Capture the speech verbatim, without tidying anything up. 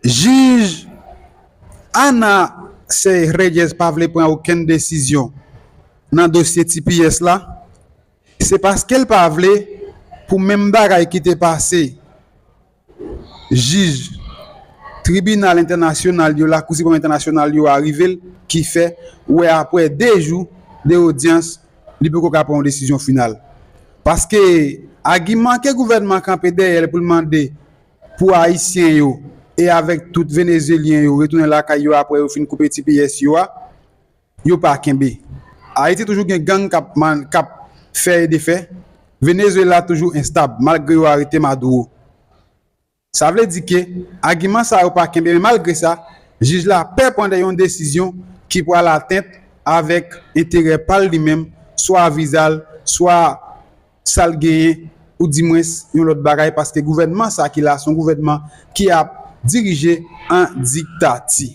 Jij Ana C. Reyes pa vle pran okenn desizyon nan dosye T P S la, se paske l pa vle pou menm bagay ki te pase jij tribinal entènasyonal yo, Lakou Siprèm Entènasyonal yo a rive l, ki fè wè apre de jou de odyans, li poko ka pran yon desizyon final. Paske agiman ke gouvènman kanpe dèyè l pou l mande pou Ayisyen yo e avèk tout Venezyelyen yo retounen lakay yo apre yo fin koupe T P S yo a, yo pa kenbe. Ayiti toujou gen gang k ap man-, k ap fè e defè. Venezuela toujou enstab, malgre yo arete Maduro. Sa vle di ke agiman sa yo pa kenbe, men malgre sa, jij la pè pran de yon desizyon ki pral atent avèk enterè pa l li menm, swa viza l, swa sa l genyen, oudimwens yon lòt bagay, paske gouvènman sa ki la, se yon gouvènman ki ap dirije an diktati.